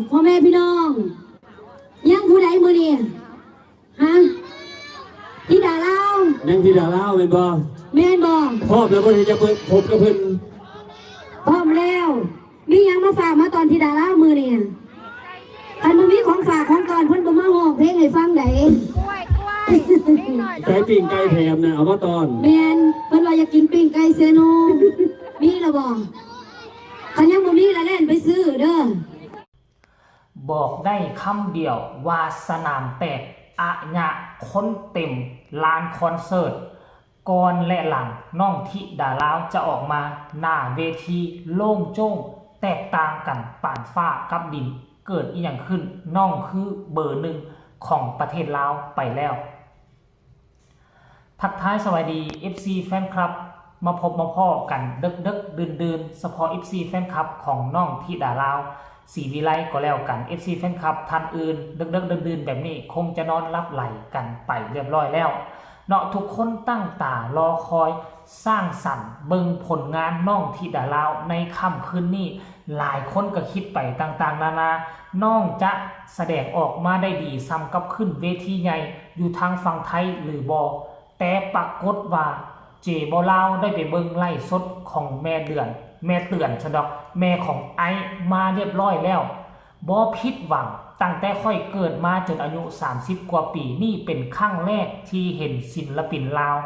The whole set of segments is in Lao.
ພໍ່ແມ່ພີ່ນ້ອງ ຍັງຜູ້ໃດມື້ນີ້? ຮະ? ທິດາລາວ ຍັງທິດາລາວແມ່ນບໍ່? ແມ່ນບໍ່? ພ້ອມແລ້ວບໍ່? ທີ່ຈະເປີດພົບກັບເພິ່ນ ພ້ອມແລ້ວ. ມີຫຍັງມາຝາກມາຕ້ອນທິດາລາວມື້ນີ້? ຄັນບໍ່ມີຂອງຝາກຂອງຕ້ອນ ເພິ່ນບໍ່ມາຮ້ອງເພງໃຫ້ຟັງໃດ. ກ້ວຍ ກ້ວຍ ໃສ່ປີ້ງໄກ່ແຖມນະ ເອົາມາຕ້ອນ. ແມ່ນ ເພິ່ນວ່າຢາກກິນປີ້ງໄກ່ເຊໂນ ມີແລ້ວບໍ່? ຄັນຍັງບໍ່ມີລະແລ່ນໄປຊື້ເດີ. ບອກໄດ້ຄຳດຽວວ່າສະໜາມແຕກ ອາຍະຄົນເຕັມລານຄອນເສີດ. ກ່ອນ ແລະ ຫຼັງ ນ້ອງທິດາລາວຈະອອກມາໜ້າເວທີໂລ່ງໂຈ້ງ ແຕກຕ່າງກັນປານຟ້າກັບດິນ. ເກີດອີ່ຫຍັງຂຶ້ນ? ນ້ອງຄືເບີໜຶ່ງຂອງປະເທດລາວໄປແລ້ວ. ທັກທາຍສະບາຍດີ ເອັຟຊີ ແຟນຄລັບ ມາພົບມາພໍ້ກັນເດິກໆ ດື່ນໆ ສະເພາະ ເອັຟຊີ ແຟນຄລັບຂອງນ້ອງທິດາລາວ ສີວິໄລກໍແລ້ວກັນ. ເອັຟຊີ ແຟນຄລັບທ່ານອື່ນ ເດິກໆ ດື່ນໆ ແບບນີ້ ຄົງຈະນອນຫຼັບໄຫຼກັນໄປລຽບລ້ອຍແລ້ວເນາະ. ທຸກຄົນຕັ້ງຕາລໍຄອຍ ສ້າງສັນເບິ່ງຜົນງານນ້ອງທິດາລາວໃນຄ່ຳຄືນນີ້. ຫຼາຍຄົນກໍຄິດໄປຕ່າງໆນານາ ນ້ອງຈະສະແດງອອກມາໄດ້ດີສ່ຳກັບຂຶ້ນເວທີໃຫຍ່ຢູ່ທາງຝັ່ງໄທຫຼືບໍ່? ແຕ່ປາກົດວ່າ ເຈບໍລາວ ໄດ້ໄປເບິ່ງໄລຟ໌ສົດຂອງແມ່ເດືອນ ແມ່ເຕືອນຊັ້ນດອກ ແມ່ຂອງໄອ ມາລຽບລ້ອຍແລ້ວ. ບໍ່ຜິດຫວັງ, ຕັ້ງແຕ່ຂ້ອຍເກີດມາຈົນອາຍຸສາມສິບກວ່າປີ, ນີ້ເປັນຄັ້ງແລກທີ່ເຫັນສິນລະປິນລາວ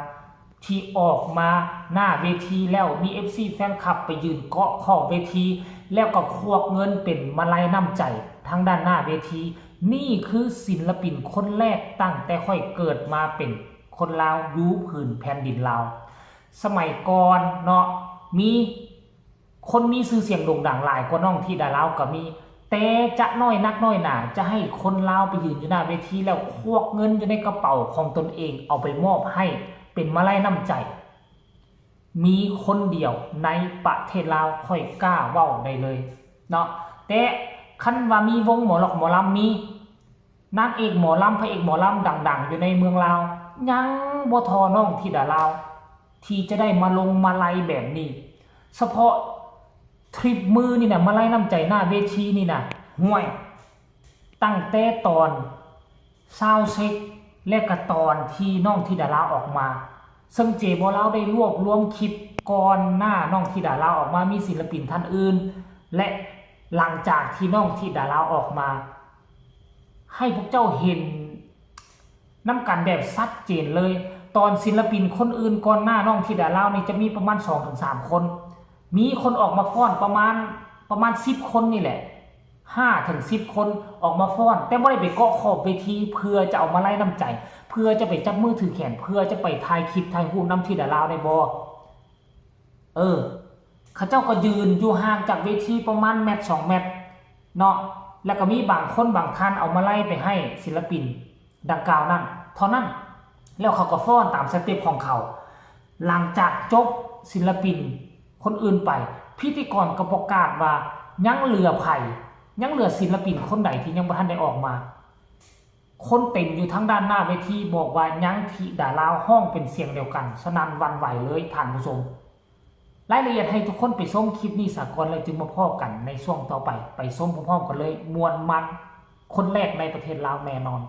ທີ່ອອກມາໜ້າເວທີແລ້ວ ມີເອັຟຊີແຟນຄລັບໄປຢືນເກາະຂອບເວທີ ແລ້ວກໍຄວັກເງິນເປັນມາໄລນ້ຳໃຈທາງດ້ານໜ້າເວທີ. ນີ້ຄືສິນລະປິນຄົນແລກຕັ້ງແຕ່ຂ້ອຍເກີດມາເປັນຄົນລາວຢູ່ພື້ນແຜ່ນດິນລາວ. ສະໄໝກ່ອນເນາະ ມີຄົນມີຊື່ສຽງໂດ່ງດັງຫຼາຍກວ່ານ້ອງທິດາລາວກໍມີ, ແຕ່ຈະນ້ອຍນັກນ້ອຍໜາ ຈະໃຫ້ຄົນລາວໄປຢືນຢູ່ໜ້າເວທີ ແລ້ວຄວັກເງິນຢູ່ໃນກະເປົາຂອງຕົນເອງ ເອົາໄປມອບໃຫ້ເປັນມາໄລນ້ຳໃຈ ມີຄົນດຽວໃນປະເທດລາວ ຂ້ອຍກ້າເວົ້າໄດ້ເລີຍເນາະ. ແຕ່ຄັນວ່າມີວົງໝໍລັອກໝໍລຳ ມີ ນາງເອກໝໍລຳ ພະເອກໝໍລຳດັງໆ ຢູ່ໃນເມືອງລາວ ຍັງບໍ່ທໍ່ນ້ອງທິດາລາວ ທີ່ຈະໄດ້ມາລົງມາໄລແບບນີ້. ສະເພາະທຣິບມື້ນີ້ນະ ມາໄລນ້ຳໃຈໜ້າເວທີນີ້ນະ ຫ້ວຍ ຕັ້ງແຕ່ຕອນຊາວເຊັກ ແລະ ກະຕອນທີ່ນ້ອງທິດາລາວອອກມາ, ເຊິ່ງເຈບໍລາວໄດ້ລວບລວມຄລິບກ່ອນໜ້ານ້ອງທິດາລາວອອກມາ ມີສິນລະປິນທ່ານອື່ນ ແລະ ຫຼັງຈາກທີ່ນ້ອງທິດາລາວອອກມາ ໃຫ້ພວກເຈົ້າເຫັນນຳກັນແບບຊັດເຈນເລີຍ. ຕອນສິນລະປິນຄົນອື່ນກ່ອນໜ້ານ້ອງທິດາລາວນີ້ ຈະມີປະມານສອງເຖິງສາມຄົນ, ມີຄົນອອກມາຟ້ອນປະມານ ປະມານສິບຄົນນີ້ແຫຼະ ຫ້າເຖິງສິບຄົນອອກມາຟ້ອນ, ແຕ່ບໍ່ໄດ້ໄປເກາະຂອບເວທີເພື່ອຈະເອົາມາໄລນ້ຳໃຈ, ເພື່ອຈະໄປຈັບມືຖືແຂນ, ເພື່ອຈະໄປຖ່າຍຄລິບຖ່າຍຮູບນຳທິດາລາວໄດ້ບໍ່? ເອີ ເຂົາເຈົ້າກໍຢືນຢູ່ຫ່າງຈາກເວທີປະມານແມັດສອງແມັດເນາະ, ແລ້ວກໍມີບາງຄົນບາງທ່ານເອົາມາໄລໄປໃຫ້ສິນລະປິນ ດັ່ງກ່າວນັ້ນເທົ່ານັ້ນ, ແລ້ວເຂົາກໍຟ້ອນຕາມສະເຕັບຂອງເຂົາ. ຫຼັງຈາກຈົບສິນລະປິນຄົນອື່ນໄປ, ພິທີກອນກໍປະກາດວ່າຍັງເຫຼືອໃຜ, ຍັງເຫຼືອສິນລະປິນຄົນໃດທີ່ຍັງບໍ່ທັນໄດ້ອອກມາ. ຄົນເຕັມຢູ່ທາງດ້ານໜ້າເວທີ ບອກວ່າຍັງທິດາລາວ ຮ້ອງເປັນສຽງດຽວກັນ ສະໜັ່ນຫວັ່ນໄຫວເລີຍທ່ານຜູ້ຊົມ. ລາຍລະອຽດໃຫ້ທຸກຄົນໄປຊົມຄລິບນີ້ສາກ່ອນ ແລ້ວຈຶ່ງມາພໍ້ກັນໃນຊ່ວງຕໍ່ໄປ. ໄປຊົມພ້ອມໆກັນເລີຍ, ມ່ວນມັນ ຄົນແລກໃນປະເທດລາວແນ່ນອນ. ນ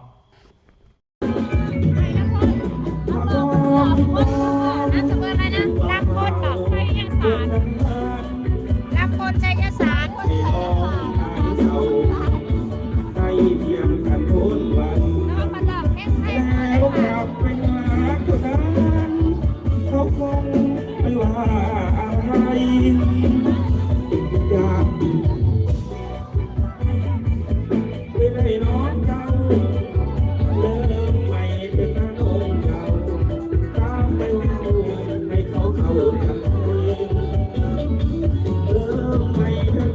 າມສະກຸນອະໄລນະ? ລຳພົນບໍ? ໄຊຍະສານ. ລຳພົນ ໄຊຍະສານ. ນ້ອງມາຮ້ອງເພງໄທໃຫ້ ເຂົາຄົງໄປວ່າອະໄລ ຢາກເປັນໄອ້ນ້ອງເຈົ້າ ເລີ່ມໃໝ່ເປັນນ້ອງເຈົ້າ ຕາມໄປເວົ້າໃຫ້ເຂົາເຂົ້າໃຈ ເລີ່ມໃໝ່ເປັນ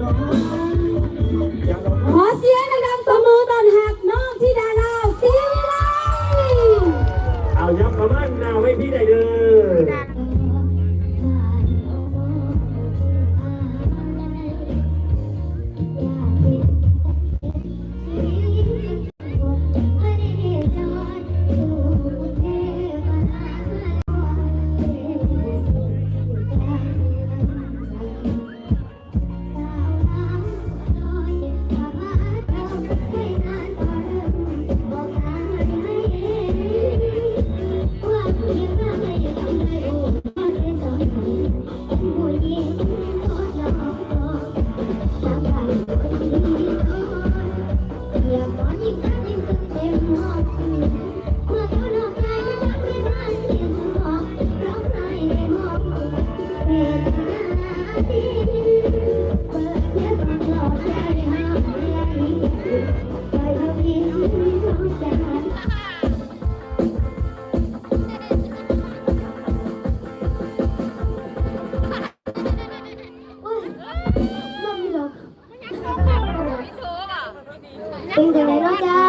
ເປັນຈັ່ງໃດເນາະຈ້າ?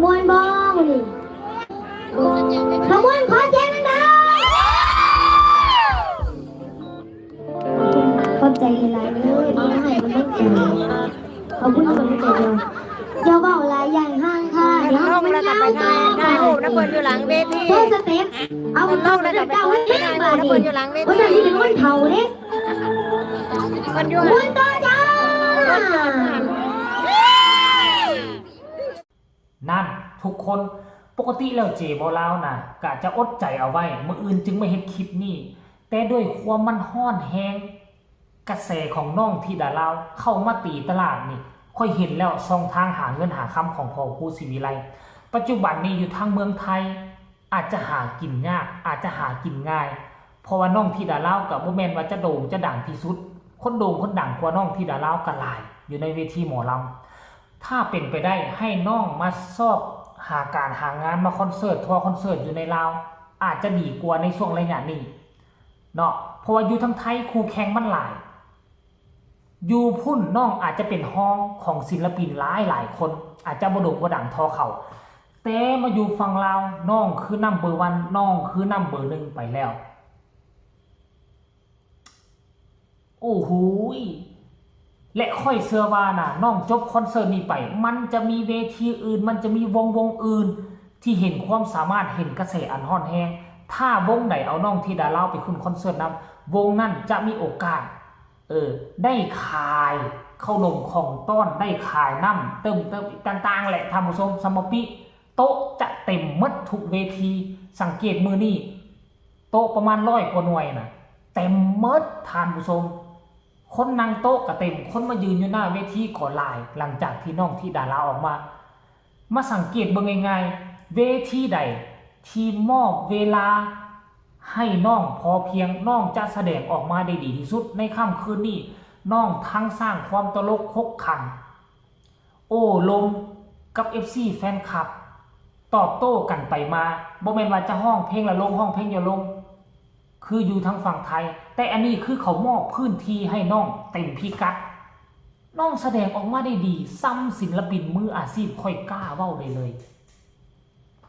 ມ່ວນບໍ່ມື້ນີ້? ຖ້າມ່ວນ ຂໍສຽງດັງໆ. ຂອບໃຈຫຼາຍໆເດີ ທີ່ມາໃຫ້ກຳລັງໃຈ. ຂອບຄຸນກຳລັງໃຈດຽວ. ຢ່າເວົ້າຫຼາຍ ຢ້ານຫ່າງຄ່າ. ເອົາລົງແລ້ວກໍໄປຖ່າຍ ຖ່າຍຮູບນຳເພິ່ນຢູ່ຫຼັງເວທີ. ໂຊສະເຕັບ. ເອົາລົງແລ້ວກໍໄປ ໄປຖ່າຍຮູບນຳເພິ່ນຢູ່ຫຼັງເວທີ. ບໍ່ຊັ້ນຊິເປັນຄົນເຖົ້າເດ້. ເພິ່ນຢູ່ ມ່ວນຕໍ່ຈ້າ. ນັ້ນທຸກຄົນ, ປົກກະຕິແລ້ວເຈບໍ່ລາວນະ ກະຈະອົດໃຈເອົາໄວ້ ມື້ອື່ນຈຶ່ງມາເຮັດຄລິບນີ້, ແຕ່ດ້ວຍຄວາມມັນຮ້ອນແຮງ, ກະແສຂອງນ້ອງທິດາລາວເຂົ້າມາຕີຕະຫຼາດນີ້ ຂ້ອຍເຫັນແລ້ວຊ່ອງທາງຫາເງິນຫາຄຳຂອງພໍ່ຄູສີວິໄລ ປັດຈຸບັນນີ້ຢູ່ທາງເມືອງໄທ ອາດຈະຫາກິນຍາກ, ອາດຈະຫາກິນງ່າຍ, ເພາະວ່ານ້ອງທິດາລາວກໍບໍ່ແມ່ນວ່າຈະໂດ່ງຈະດັງທີ່ສຸດ, ຄົນໂດ່ງຄົນດັງກວ່ານ້ອງທິດາລາວກໍຫຼາຍຢູ່ໃນເວທີໝໍລຳ. ຖ້າເປັນໄປໄດ້ໃຫ້ນ້ອງມາຊອກຫາການຫາງານ ມາຄອນເສີດ ທົວຄອນເສີດຢູ່ໃນລາວ ອາດຈະດີກວ່າໃນຊ່ວງໄລຍະນີ້ເນາະ, ເພາະວ່າຢູ່ທາງໄທຄູ່ແຂ່ງມັນຫຼາຍ. ຢູ່ພຸ້ນນ້ອງອາດຈະເປັນຮອງຂອງສິນລະປິນຫຼາຍໆຄົນ, ອາດຈະບໍ່ໂດ່ງບໍ່ດັງທໍ່ເຂົາ, ແຕ່ມາຢູ່ຝັ່ງລາວ ນ້ອງຄືນຳເບີວັນ, ນ້ອງຄືນຳເບີໜຶ່ງໄປແລ້ວ. ໂອ້ໂຫຍ ແລະ ຂ້ອຍເຊື່ອວ່ານະ ນ້ອງຈົບຄອນເສີດນີ້ໄປ ມັນຈະມີເວທີອື່ນ, ມັນຈະມີວົງ, ວົງອື່ນທີ່ເຫັນຄວາມສາມາດ, ເຫັນກະແສອັນຮ້ອນແຮງ. ຖ້າວົງໃດເອົານ້ອງທິດາລາວໄປຂຶ້ນຄອນເສີດນຳ, ວົງນັ້ນຈະມີໂອກາດ ເອີ ໄດ້ຂາຍເຂົ້າໜົມຂອງຕ້ອນ, ໄດ້ຂາຍນ້ຳເຕີມໆ ຕ່າງໆແຫຼະທ່ານຜູ້ຊົມ. ສຳມະປິ ໂຕະຈະເຕັມໝົດທຸກເວທີ. ສັງເກດມື້ນີ້ ໂຕະປະມານຮ້ອຍກວ່າໜ່ວຍນະ ເຕັມໝົດທ່ານຜູ້ຊົມ. ຄົນນັ່ງໂຕະກໍເຕັມ, ຄົນມາຢືນຢູ່ໜ້າເວທີກໍຫຼາຍ, ຫຼັງຈາກທີ່ນ້ອງທິດາລາວອອກມາ. ມາສັງເກດເບິ່ງງ່າຍໆ, ເວທີໃດທີ່ມອບເວລາໃຫ້ນ້ອງພໍພຽງ, ນ້ອງຈະສະແດງອອກມາໄດ້ດີທີ່ສຸດ. ໃນຄ່ຳຄືນນີ້ ນ້ອງທັງສ້າງຄວາມຕະຫຼົກຂົກຂັນ, ໂອ້ລົມກັບເອັຟຊີແຟນຄລັບ, ຕອບໂຕ້ກັນໄປມາ, ບໍ່ແມ່ນວ່າຈະຮ້ອງເພງລະລົງ, ຮ້ອງເພງຢ່າລົງ ຄືຢູ່ທາງຝັ່ງໄທ, ແຕ່ອັນນີ້ຄືເຂົາມອບພື້ນທີ່ໃຫ້ນ້ອງເຕັມພິກັດ. ນ້ອງສະແດງອອກມາໄດ້ດີສ່ຳສິນລະປິນມືອາຊີບ, ຂ້ອຍກ້າເວົ້າໄດ້ເລີຍ.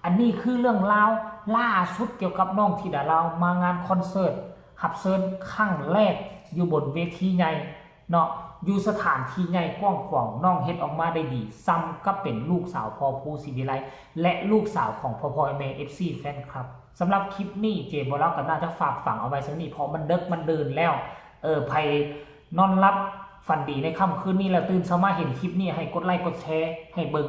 ອັນນີ້ຄືເລື່ອງລາວລ່າສຸດກ່ຽວກັບນ້ອງທິດາລາວມາງານຄອນເສີດຮັບເຊີນຄັ້ງແລກຢູ່ບົນເວທີໃຫຍ່ເນາະ, ຢູ່ສະຖານທີ່ໃຫຍ່ກວ້າງຂວາງ. ນ້ອງເຮັດອອກມາໄດ້ດີສ່ຳກັບເປັນລູກສາວພໍ່ພູສີວິໄລ ແລະ ລູກສາວຂອງພໍ່ໆແມ່ໆ ເອັຟຊີແຟນຄລັບ. ສຳລັບຄລິບນີ້ ເຈບໍ່ລາວກໍໜ້າຈະຝາກຝັງເອົາໄວ້ສ່ຳນີ້ ເພາະມັນເດິກມັນດື່ນແລ້ວ. ເອີ ໃຜນອນຫຼັບຝັນດີໃນຄ່ຳຄືນນີ້ ແລ້ວຕື່ນເຊົ້າມາເຫັນຄລິບນີ້ ໃຫ້ກົດໄລກົດແຊໃຫ້ເບິ່ງ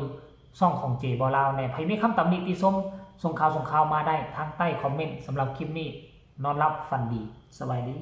ຊ່ອງຂອງເຈບໍ່ລາວແດ່. ໃຜມີຄຳຕຳໜິຕິຊົມ ສົ່ງຂ່າວ ສົ່ງຂ່າວມາໄດ້ທາງໃຕ້ຄອມເມັນ. ສຳລັບຄລິບນີ້ ນອນຫຼັບຝັນດີ. ສະບາຍດີ.